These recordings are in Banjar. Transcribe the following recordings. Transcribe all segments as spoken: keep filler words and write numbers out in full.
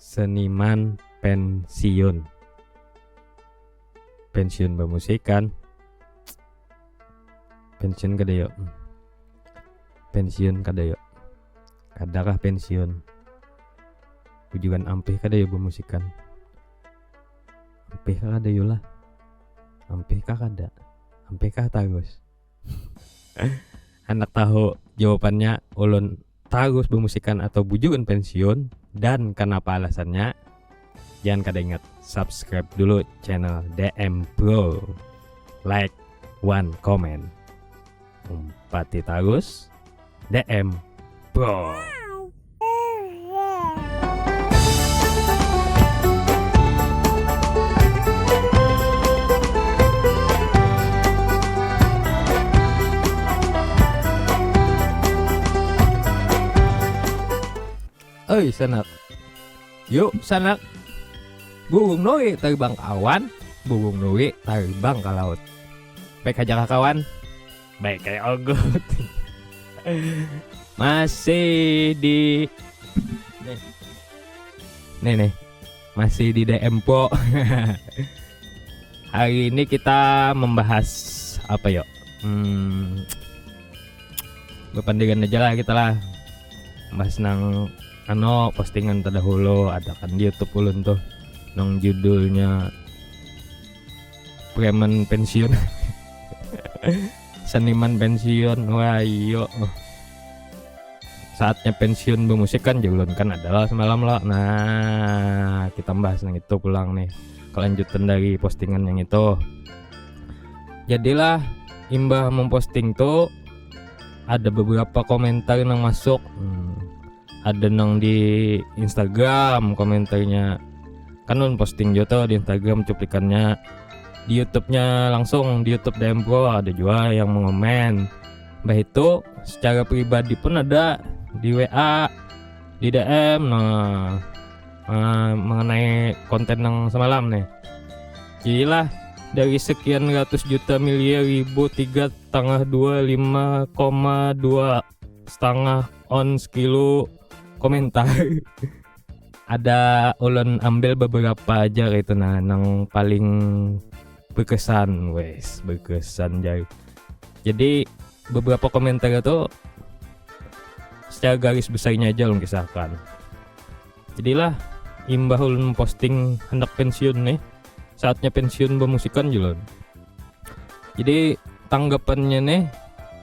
Seniman pensiun. Pensiun bamusikan. Pensiun kada yo. Pensiun kada yo. Kadakah pensiun? Bujukan ampih kada yo bamusikan? Ampih kah kada yo lah? Ampih kah kada? Ampih kah tarus? Handak tahu jawabannya ulun tarus bamusikan atau bujukan pensiun dan kenapa alasannya? Jangan kada ingat subscribe dulu channel D M Bro. Like, one, comment. Umpati tarus D M Bro. Oi sanak. Yuk sanak. Burung nuri terbang ke awan, burung nuri terbang ke laut. Baik aja kah kawan? Baik kayak ogut. Masih di nih. Nih nih. Masih di D M Po. Hari ini kita membahas apa yo? Hmm, bepandiran aja lah kita lah. Membahas nang ano postingan terdahulu ada kan di YouTube ulun tuh nang judulnya preman pensiun. Seniman pensiun. Wah iyo. Saatnya pensiun bermusik kan, jar ulun kan adalah semalam lah. Nah, kita bahas yang itu pulang nih, kelanjutan dari postingan yang itu. Jadilah imbah memposting tuh ada beberapa komentar yang masuk. Hmm, ada nang di Instagram komentarnya, kan ulun posting juga tuh di Instagram cuplikannya, di YouTube-nya langsung, di YouTube D M Pro ada juga yang mengomen. Bah itu secara pribadi pun ada di W A, di D M. Nah, eh, mengenai konten yang semalam nih. Jadilah dari sekian ratus juta miliar ribu tiga setengah dua lima koma dua setengah ons kilo komentar. Ada ulun ambil beberapa aja gitu nah, nang paling berkesan, wes berkesan jai. Jadi beberapa komentar itu secara garis besarnya aja ulun kisahkan. Jadilah imbah ulun posting hendak pensiun nih, saatnya pensiun bermusikan julun. Jadi tanggapannya nih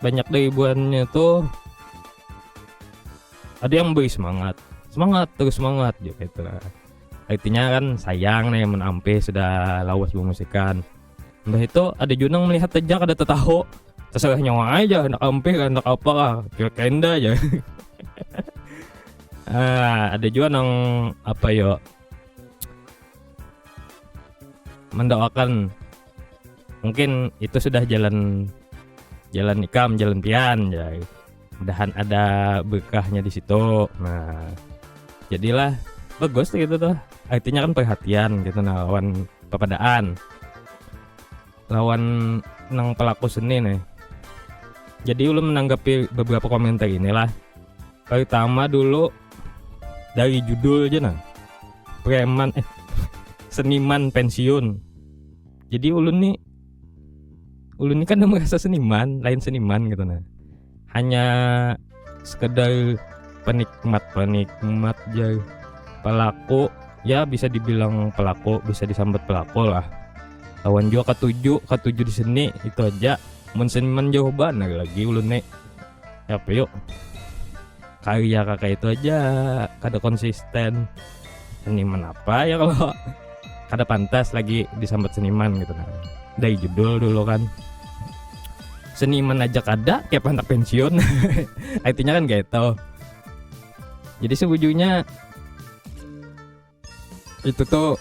banyak dari buannya tuh ada yang beri semangat, semangat terus semangat gitu lah. Artinya kan sayang nih menampih sudah lawas bermusikan. Mbah itu ada juga yang melihat aja kada tetahu, terserah nyawa aja hendak ampih hendak apa lah, kira kenda aja. Ah, ada juga nang apa yo, mendoakan mungkin itu sudah jalan jalan ikam jalan pian ya, mudahan ada berkahnya di situ. Nah, jadilah bagus gitu tuh, artinya kan perhatian gitu nah lawan pepadaan lawan nang pelaku seni nih. Jadi ulun menanggapi beberapa komentar inilah. Pertama dulu dari judul aja nah, preman eh seniman pensiun. Jadi ulun nih, ulun nih kan merasa seniman, lain seniman gitu nah, hanya sekedar penikmat penikmat aja. Pelaku ya bisa dibilang pelaku, bisa disambat pelaku lah. Lawan juga katuju katuju di seni itu aja. Mun seniman jauh banar lagi ulun nih, apa yuk, karya kakak itu aja kada konsisten. Seniman apa ya kalau kada pantas lagi disambat seniman gitu nah, dari judul dulu kan. Seniman aja kada kayak pantak pensiun. Artinya kan gitu. Jadi sebujurnya itu tuh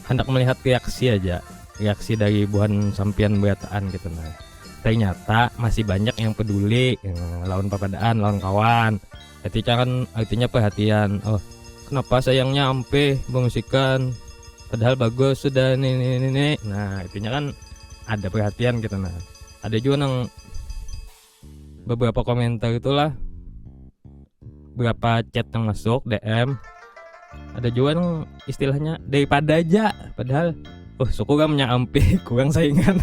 hendak melihat reaksi aja, reaksi dari buhan sampian berataan gitu nah. Ternyata masih banyak yang peduli eh, lawan papadaan lawan kawan. Artinya kan artinya perhatian. Oh, kenapa sayangnya ampe memusikan padahal bagus sudah ini ini ini. Nah, artinya kan ada perhatian gitu nah. Ada juga nang beberapa komentar itulah, berapa chat yang masuk D M, Ada jua nang istilahnya daripada aja, padahal, oh, suku kan punya ampih kurang saingan.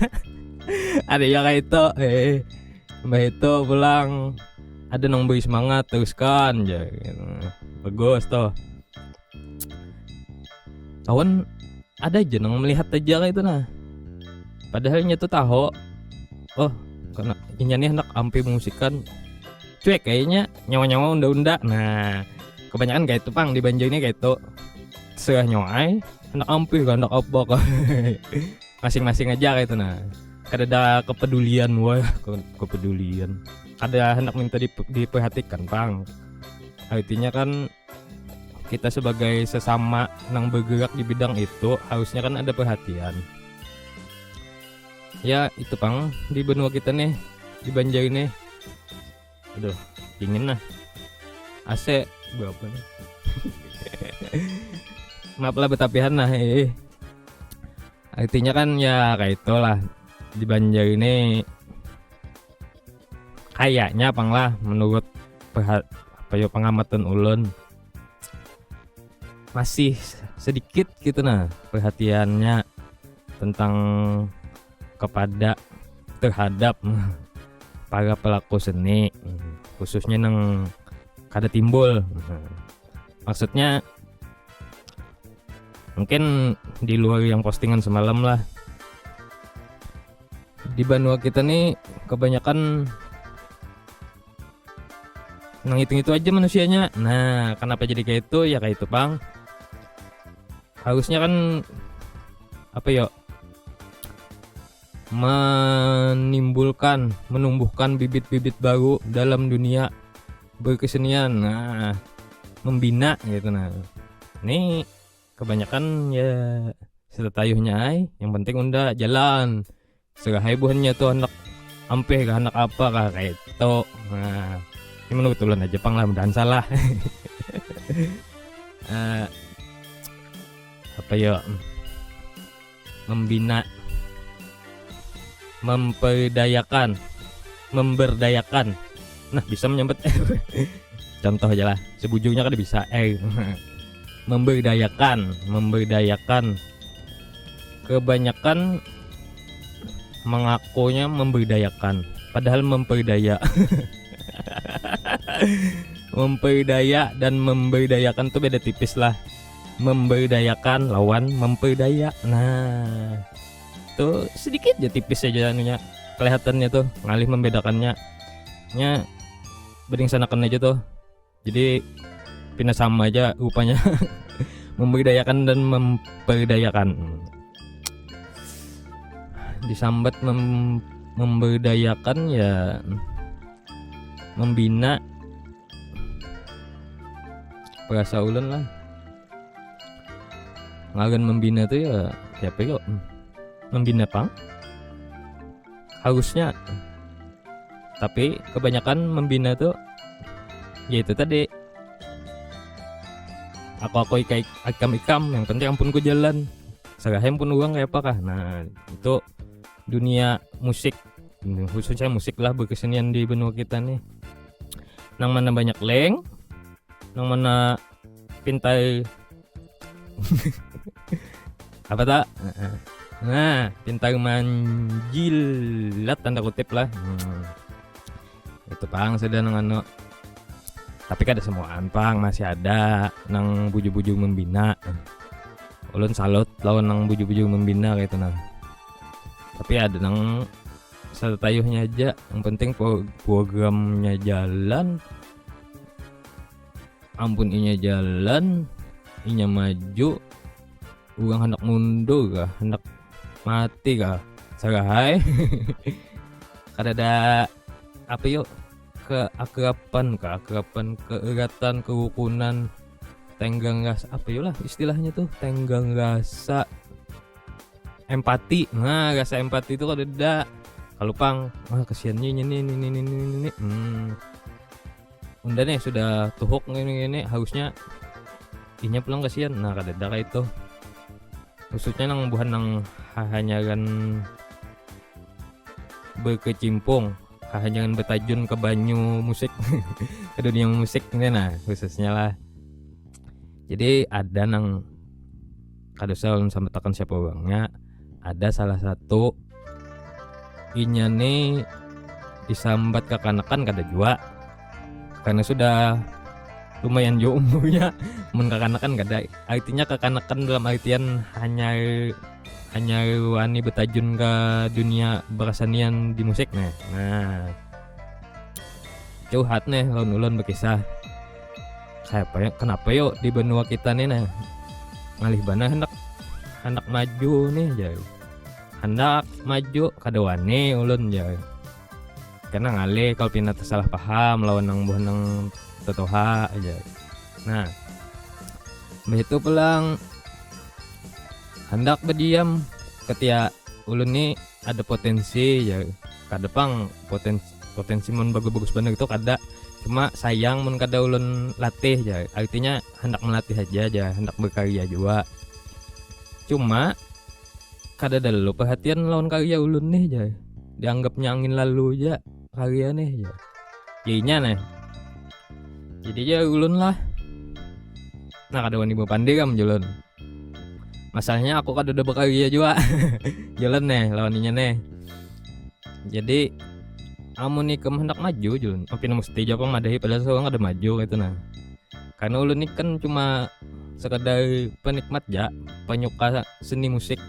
Ada ya kayak itu. Eh, mbah itu pulang, ada nang beri semangat, teruskan aja gitu. Bagus tuh. Kawan ada aja nang melihat aja kayak itu nah, padahal nya tuh tahu, oh, karena inya nih anak ampih musikan, cuek kayaknya, nyawa-nyawa unda-unda. Nah, kebanyakan kayak itu pang di Banjar ini kayak itu. Serah nyawa ai, anak ampih kah, anak apa kah. Masing-masing aja kayak itu nah. Kada ada kepedulian, wah, ke- kepedulian. Kada hendak minta di- diperhatikan pang. Artinya kan kita sebagai sesama nang bergerak di bidang itu harusnya kan ada perhatian. Ya itu pang di benua kita nih, di Banjar ini. Aduh, dingin nah. A C berapa nih? Maaf lah betapihan nah, eh. Artinya kan ya kayak itulah, di Banjar ini kayaknya pang lah, menurut perha- apa ya, pengamatan ulun, masih sedikit gitu nah perhatiannya tentang, kepada, terhadap para pelaku seni, khususnya nang kada timbul. Maksudnya mungkin di luar yang postingan semalam lah, di banua kita nih kebanyakan nang itu-itu aja manusianya. Nah, kenapa jadi kayak itu? Ya kayak itu pang. Harusnya kan apa ya, menimbulkan, menumbuhkan bibit-bibit baru dalam dunia berkesenian. Nah, membina gitu nah. Ini kebanyakan ya setetayuhnya ai, yang penting unda jalan. Serahai buhannya tuh anak ampeh kah, anak apa kah, kayak itu. Nah, ini menurut ulun aja pang lah, mudahan salah. Eh, apa ya, membina, memperdayakan, memberdayakan. Nah, bisa menyambat R. Contoh aja lah, sebujurnya kada bisa R. Memberdayakan, memberdayakan. Kebanyakan mengakunya memberdayakan, padahal memperdaya. Memperdaya dan memberdayakan tuh beda tipis lah. Memberdayakan lawan memperdaya. Nah, tuh sedikit aja tipis aja anunya, kelihatannya tuh ngalih membedakannya. Nya, beringsanakan aja tuh. Jadi pina sama aja rupanya. Memberdayakan dan memperdayakan. Disambat mem- memberdayakan ya membina. Perasa ulun lah, ngaran membina tuh ya siapa kok? Membina pang harusnya, tapi kebanyakan membina tuh ya itu tadi, aku aku ika ikam ikam, yang penting ampun ku jalan, serahem pun uang kayak apa kah. Nah, itu dunia musik, khususnya musik lah, berkesenian di benua kita nih. Nang mana banyak leng, nang mana pintar apa tak? Nah, pintar manjilat tanda kutip lah. Hmm. Itu pang sudah nang anu. Tapi kada semuaan pang, masih ada nang bujur-bujur membina. Ulun salut lawan nang bujur-bujur membina kayak itu nah. Tapi ada nang satayuhnya aja, yang penting pro- programnya jalan. Ampun inya jalan, inya maju, urang hendak mundur kah, hendak mati kah, serahai. Kada ada apa yuk, keakraban, keakraban, keeratan, kerukunan, tenggang rasa, apa yuk lah istilahnya tuh, tenggang rasa, empati. Nah, rasa empati itu kada ada. Kalau pang, wah, kasihannya ini ini ini ini ini. Hmm. Unda nih sudah tuhuk ini ini, harusnya inya pulang kasihan. Nah, kada ada kayak itu. Khususnya nang buhan nang hahanyaran berkecimpung, hahanyaran bertajun ke banyu musik, ke dunia musik ini nah, khususnya lah. Jadi ada nang kada usah ulun sambatakan siapa urangnya. Ada salah satu inya ni disambat kakanakan kada jua karena sudah lumayan jua umurnya. Mun kakanakan kada, artinya kakanakan dalam artian hanya hanya wani betajun ke dunia berkesenian di musik nih. Nah, curhat nih lawan ulun berkisah. Kenapa ya, kenapa yuk di benua kita nih nah ngalih bana hendak hendak maju nih jari. Hendak maju kada wani ulun jari. Karena ngalih kalau pina tersalah paham lawan nang buah nang tetuha aja. Nah, begitu pulang hendak berdiam ketia ulun ni ada potensi ya, kada pang potensi potensi mun bagus-bagus bener itu kada, cuma sayang mun kada ulun latih ya, artinya hendak melatih aja aja, hendak berkarya juga. Cuma kada ada lo perhatian lawan karya ulun nih ja, dianggapnya angin lalu ja karya nih ja. Jadinya nih, jadi ja ulun lah nah kada wani bapandi kam julun. Masalahnya aku kada ada berkarya juga julun nih lawan inya nih. Jadi amun ikam hendak maju julun, oh, pina mesti jawab madahi padahal seorang kada maju gitu nah. Karena ulun ni kan cuma sekadar penikmat ja, penyuka seni musik,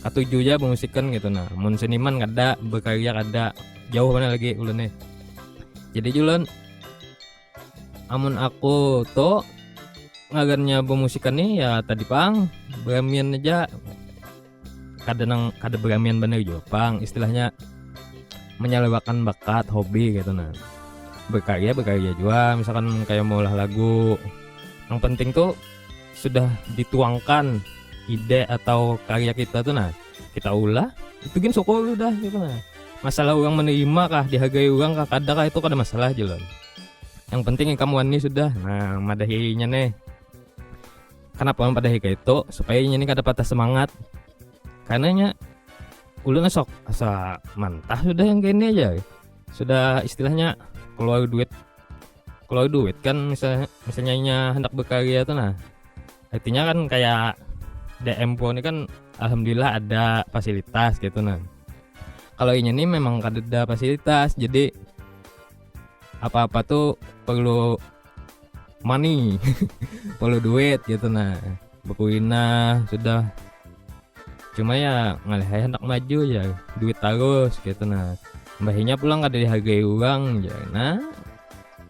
katuju ja bermusikan gitu nah. Mun seniman kada, berkarya kada, jauh mana lagi ulun nih. Jadi julun, amun aku tuh ngagannya bermusikan nih ya tadi pang beramian aja, kada nang kada beramian bener juga pang istilahnya, menyalurkan bakat hobi gitu nah. Berkarya berkarya juga, misalkan kayak mau olah lagu, yang penting tuh sudah dituangkan ide atau karya kita tuh nah, kita ulah, itu gin syukur udah gitu nah. Masalah orang menerima kah, dihargai orang kah, kada kah, itu kada masalah julun. Yang penting ikam wani sudah nah madahinya nih. Kenapa madahi kayak itu? Supaya inya nih kada patah semangat. Karenanya ulun esok asa mantah sudah yang kayak ini aja. Sudah istilahnya keluar duit, keluar duit kan, misalnya misalnya inya hendak berkarya tuh nah, artinya kan kayak D M Pro ini kan alhamdulillah ada fasilitas gitu nah. Kalau inya nih memang kada ada fasilitas, jadi apa-apa tuh perlu money perlu duit gitu nah, berkuina sudah. Cuma ya ngalih aja hendak maju ya, duit terus gitu nah. Mbahinya pulang kada dihargai orang ya nah.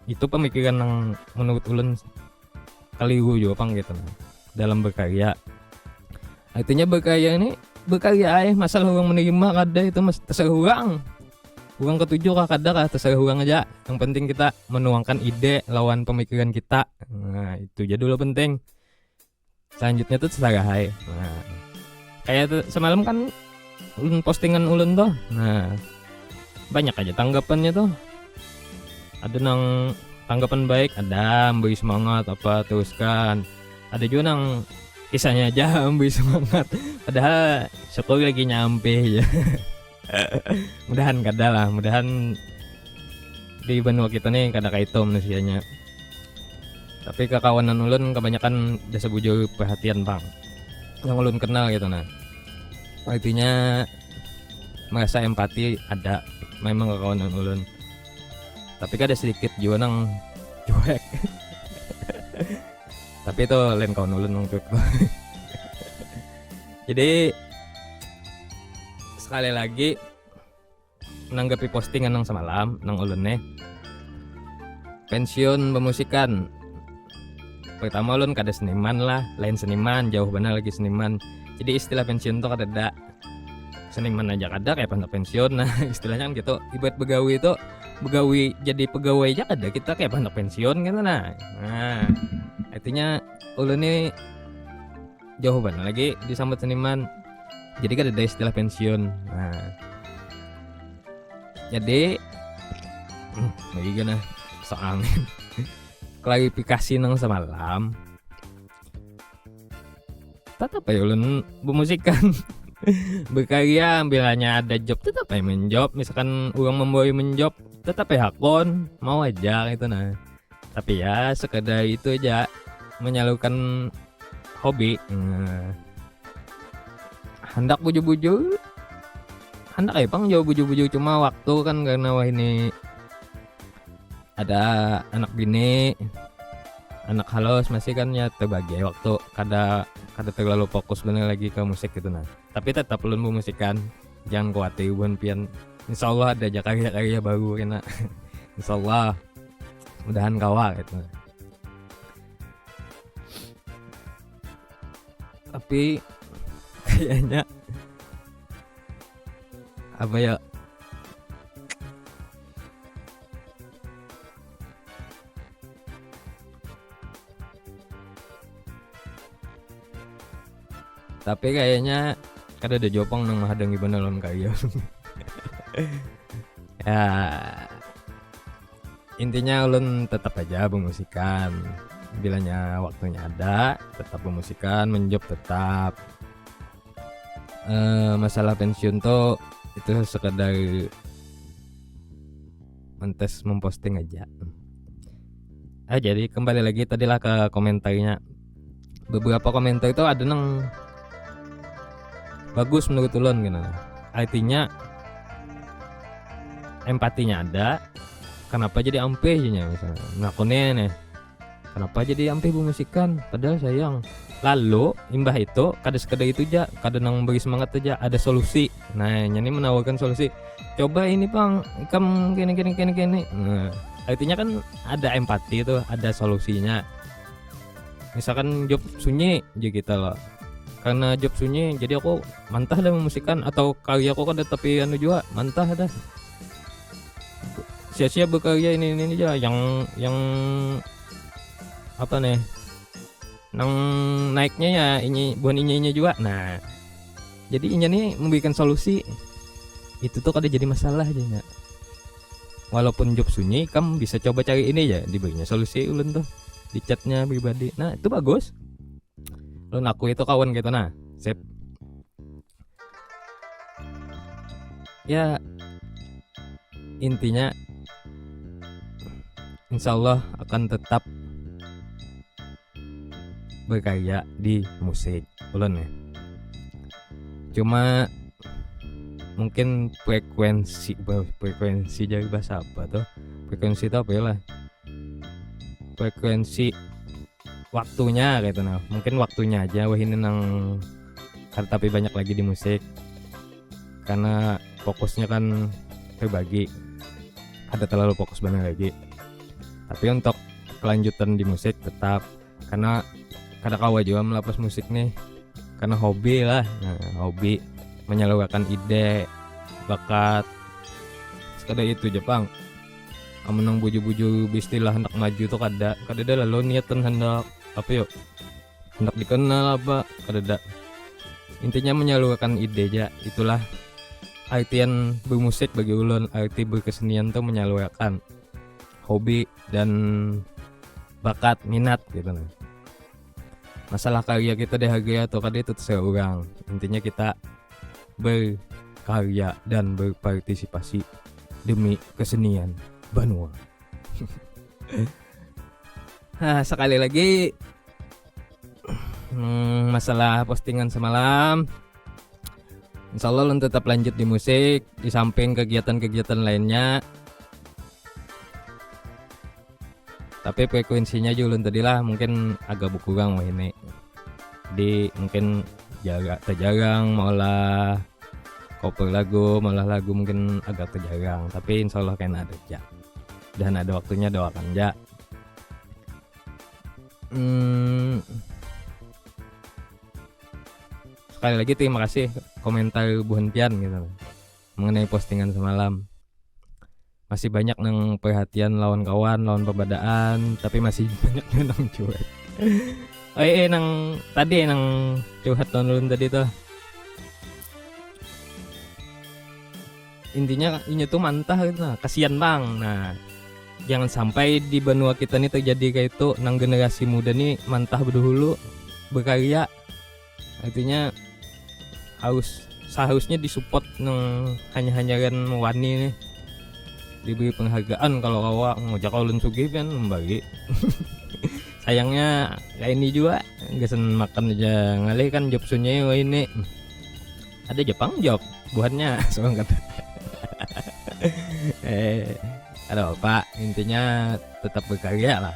Itu pemikiran yang menurut ulun keliru juga pang gitu nah, dalam berkarya. Artinya berkarya ini berkarya aja, masalah orang menerima kada itu mas terserah orang. Orang ketujuh kah kada kah terserah orang aja. Yang penting kita menuangkan ide lawan pemikiran kita. Nah itu aja dulu penting. Selanjutnya tuh terserah aja. Nah kayak tuh, semalam kan ulun postingan ulun tuh. Nah banyak aja tanggapannya tuh. Ada nang tanggapan baik, ada memberi semangat apa teruskan. Ada juga nang kisahnya aja memberi semangat. Padahal syukur lagi nyampe ya. Mudahan kada lah, mudahan di benua kita nih kada kayak itu manusianya. Tapi kakawanan ulun kebanyakan desa bujur perhatian pang yang ulun kenal gitu nah. Artinya merasa empati ada memang kakawanan ulun. Tapi kada sedikit juga nang cuek. Tapi itu lain kawan ulun nang cuek. Jadi sekali lagi menanggapi postingan nang semalam nang ulun nih, pensiun bemusikan. Pertama ulun kada seniman lah, lain seniman, jauh benar lagi seniman. Jadi istilah pensiun tuh kada ada, seniman aja kada kayak anak pensiun nah. Istilahnya kan gitu, ibarat begawi itu begawi jadi pegawai aja kada kita kayak anak pensiun gitu nah. Nah artinya ulun nih jauh banget lagi disambut seniman, jadi kada ada istilah pensiun. Nah jadi hmm, lagi gana soalnya klarifikasi nang semalam. Tetap aja ulun bemusikan berkarya, ambil hanya ada job tetap aja menjob, misalkan uang membawa menjob tetap aja hakon mau aja gitu nah. Tapi ya sekedar itu aja, menyalurkan hobi. Nah, handak bujur-bujur, handak ya pang jauh bujur-bujur, cuma waktu kan, karena wah ini ada anak bini, anak halus masih kan, ya terbagi waktu, kada kada terlalu fokus benar lagi ke musik gitu nah. Tapi tetap ulun memusikan, jangan khawatir buhan pian. Insya Allah ada aja karya-karya baru kena. Insya Allah, mudahan kawa gitu. Tapi kayaknya apa ya, tapi kayaknya kada ada jopang nang mahadang gimana lawan kayu. Ya, intinya ulun tetap aja bermusikan, bilanya waktunya ada tetap bermusikan, menjob tetap. Eh, masalah pensiun tuh itu sekedar mentes memposting aja. Ah, jadi kembali lagi tadilah ke komentarnya. Beberapa komentar itu ada nang bagus menurut ulun gitu. Artinya empatinya ada. Kenapa jadi ampeh jadinya misalnya? Nah, aku nih, nih. Kenapa jadi ampeh bermusikan? Padahal sayang. Lalu imbah itu kada sekadar itu aja, kada nang beri semangat aja, ada solusi. Nah, ini menawarkan solusi. Coba ini pang, ikam kini kini kini kini. Nah, artinya kan ada empati tuh, ada solusinya. Misalkan job sunyi aja kita lah. Karena job sunyi, jadi aku mantah dah memusikan, atau karya aku kada tapi anu juga, mantah dah. Sia-sia berkarya ini ini aja, yang yang apa nih, nang naiknya ya ini bukan inya inya juga. Nah, jadi inya nih memberikan solusi itu tuh kada jadi masalah jadinya. Walaupun job sunyi, kamu bisa coba cari ini ya, diberinya solusi ulun tuh di chatnya pribadi. Nah, itu bagus. Ulun aku itu kawan gitu nah. Sip. Ya, intinya insya Allah akan tetap berkarya di musik ulun ya. Cuma mungkin frekuensi, frekuensi dari bahasa apa tuh? Frekuensi itu apa ya lah? Frekuensi waktunya gitu nah. Mungkin waktunya aja wah ini nang kada tapi banyak lagi di musik. Karena fokusnya kan terbagi. Ada terlalu fokus banget lagi. Tapi untuk kelanjutan di musik tetap, karena kada kawa juga melepas musik nih. Karena hobi lah, nah, hobi menyalurkan ide, bakat. Sekadar itu aja pang. Amun nang buju-buju istilah hendak maju tuh kada, kada ada lalu niatan hendak apa yuk, hendak dikenal apa, kada ada. Intinya menyalurkan ide aja, itulah artian bermusik bagi ulun. Arti berkesenian tuh menyalurkan hobi dan bakat minat gitu nah. Masalah karya kita dihargai atau kada itu terserah orang. Intinya kita berkarya dan berpartisipasi demi kesenian banua. Nah, sekali lagi, hmm, masalah postingan semalam, insya Allah ulun tetap lanjut di musik di samping kegiatan-kegiatan lainnya. Tapi frekuensinya aja ulun tadi lah mungkin agak berkurang wah ini. Jadi mungkin jaga terjarang maulah cover lagu, maulah lagu mungkin agak terjarang. Tapi insya Allah kena ada aja. Dan ada waktunya doakan aja. Hmm, sekali lagi terima kasih komentar buhan pian gitu mengenai postingan semalam. Masih banyak nang perhatian lawan kawan, lawan pembadaan, tapi masih banyak nang cuek. Eh, eh nang tadi nang curhat lawan ulun tadi tuh. Intinya inya tuh mantah gitu nah, kasihan bang. Nah, jangan sampai di benua kita nih terjadi kayak itu, nang generasi muda nih mantah berdahulu berkarya. Artinya harus, seharusnya disupport nang hanya-hanyaran wani nih, diberi penghargaan kalau kawa ngajak ulun sugih pian membagi. Sayangnya kaini jua, gasan makan aja ngalih kan job sunya ini. Ada Jepang job buhannya, suang kata. Eh, ada apa? Intinya tetap berkarya lah.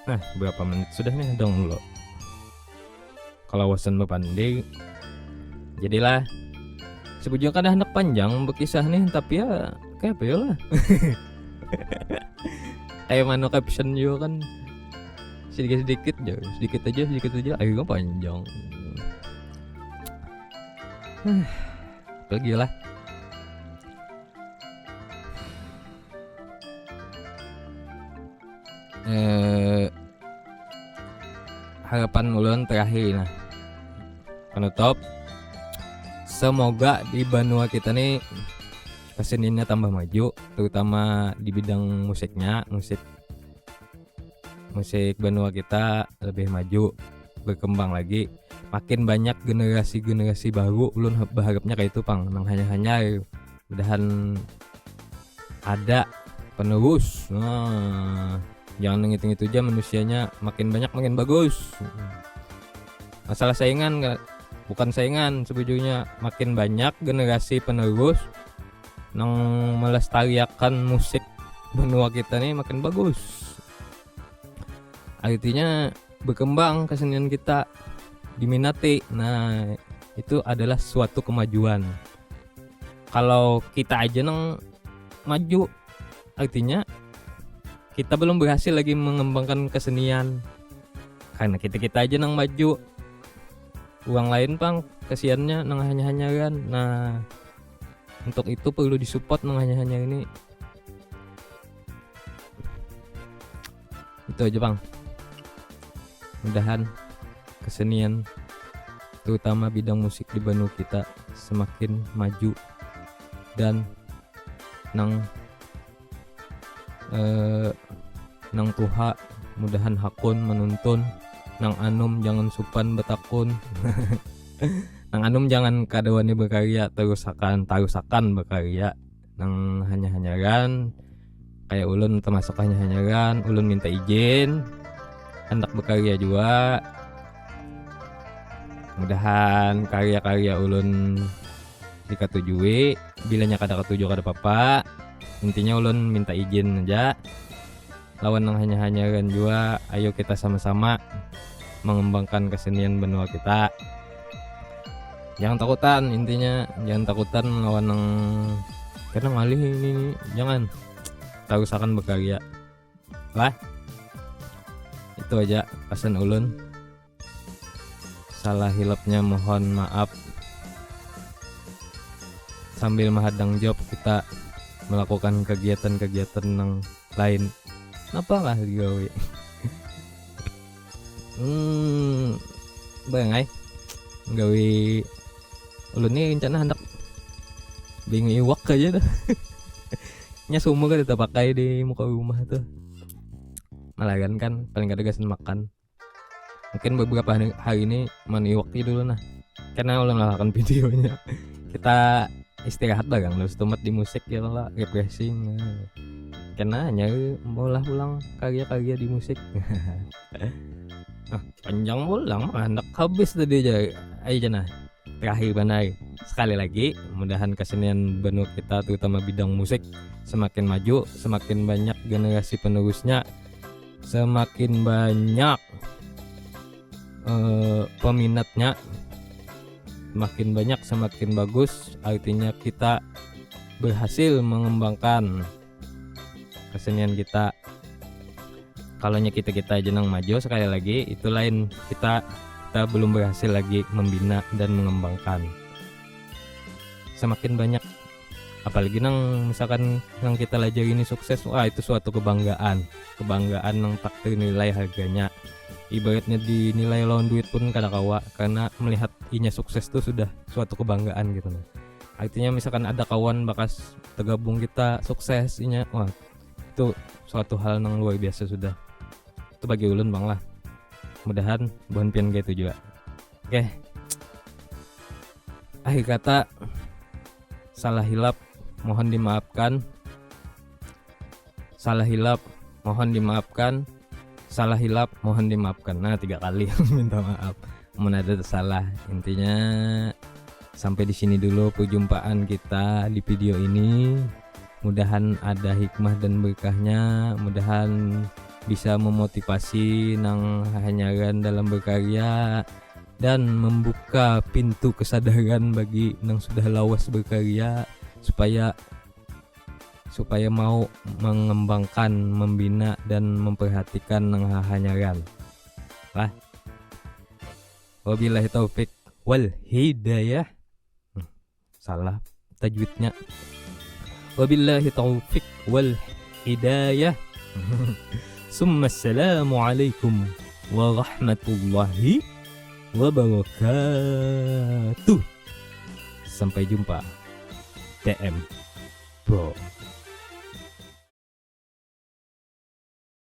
Nah, berapa menit sudah nih, dong dulu. Kalawasan bapandi. Jadilah, sebujurnya kada handak panjang bekisah nih, tapi ya kayak apa ya lah. Kayak mana caption juga kan, sedikit-sedikit aja, sedikit aja, sedikit aja, akhirnya panjang. Apalagi lah. Eh, harapan ulun terakhir nah, penutup, semoga di banua kita nih keseniannya tambah maju, terutama di bidang musiknya, musik musik banua kita lebih maju, berkembang lagi, makin banyak generasi-generasi baru. Ulun berharapnya kayak itu pang, nang hanya-hanya mudahan ada penerus. Nah, jangan ngitung itu aja, manusianya makin banyak makin bagus. Masalah saingan, bukan saingan sebujurnya, makin banyak generasi penerus nang melestariakan musik benua kita nih makin bagus. Artinya berkembang kesenian kita, diminati. Nah, itu adalah suatu kemajuan. Kalau kita aja nang maju, artinya kita belum berhasil lagi mengembangkan kesenian. Karena kita-kita aja nang maju, orang lain pang kesiannya nang hanya-hanyaran. Nah, untuk itu perlu disupport nang hanya-hanya ini. Itu aja pang. Mudahan kesenian, terutama bidang musik di banua kita, semakin maju dan nang eh, nang tuha mudahan hakun menuntun, nang anum jangan supan betakun. Nang anum jangan kada wani berkarya, terusakan, tarusakan berkarya. Nang hanya-hanyaran kayak ulun termasuk hanya-hanyaran, ulun minta izin hendak berkarya juga. Mudahan karya-karya ulun dikatujui, bilanya kada katuju kada apa-apa. Intinya ulun minta izin aja lawan nang hanya-hanyaran jua. Ayo kita sama-sama mengembangkan kesenian benua kita. Jangan takutan, intinya jangan takutan lawan nang kena ngalih ini, ini. Jangan, tarusakan berkarya lah. Itu aja pesan ulun. Salah hilapnya mohon maaf. Sambil mahadang job kita melakukan kegiatan-kegiatan nang lain. Napa lah digawi? Hmm, bangai gawi ulun ni rencana handak bingung iwak aja dah. Nya sumur kada tapakai di muka rumah tuh. Malagan kan paling kada gasan makan. Mungkin beberapa hari, hari ini maniwak aja dulu nah. Karena ulun lalakan videonya. Kita istirahat barang dulu setumat di musik ya lah, refreshing. Karena hanya maulah pulang karya-karya di musik. Ah, panjang pulang mah, handak habis tadi aja. Ayo aja nah. Terakhir banar. Sekali lagi, mudahan kesenian benua kita terutama bidang musik semakin maju, semakin banyak generasi penerusnya, semakin banyak eh, peminatnya, semakin banyak semakin bagus, artinya kita berhasil mengembangkan kesenian kita. Kalau nya kita kita aja nang maju, sekali lagi itu lain, kita kita belum berhasil lagi membina dan mengembangkan. Semakin banyak, apalagi nang misalkan nang kita lajari ini sukses, wah itu suatu kebanggaan, kebanggaan nang tak ternilai harganya. Ibaratnya dinilai lawan duit pun kada kawa, karena melihat inya sukses tuh sudah suatu kebanggaan gitu nah. Artinya misalkan ada kawan bakas tergabung kita sukses inya, wah itu suatu hal nang luar biasa sudah. Itu bagi ulun bang lah. Mudahan buhan pian kayak itu juga. Oke. Akhir kata, salah hilap mohon dimaafkan. Salah hilap mohon dimaafkan. Salah hilap mohon dimaafkan. Nah, tiga kali minta maaf. Mun ada tersalah. Intinya sampai di sini dulu perjumpaan kita di video ini. Mudahan ada hikmah dan berkahnya. Mudahan bisa memotivasi nang hanyaran dalam berkarya dan membuka pintu kesadaran bagi nang sudah lawas berkarya supaya supaya mau mengembangkan, membina dan memperhatikan nang hahanyaran. Lah. Wabillahi taufik wal hidayah. Hmm, salah tajwidnya. Wabillahi taufik wal hidayah. Summa assalamualaikum warahmatullahi wabarakatuh. Sampai jumpa. T M. Bro.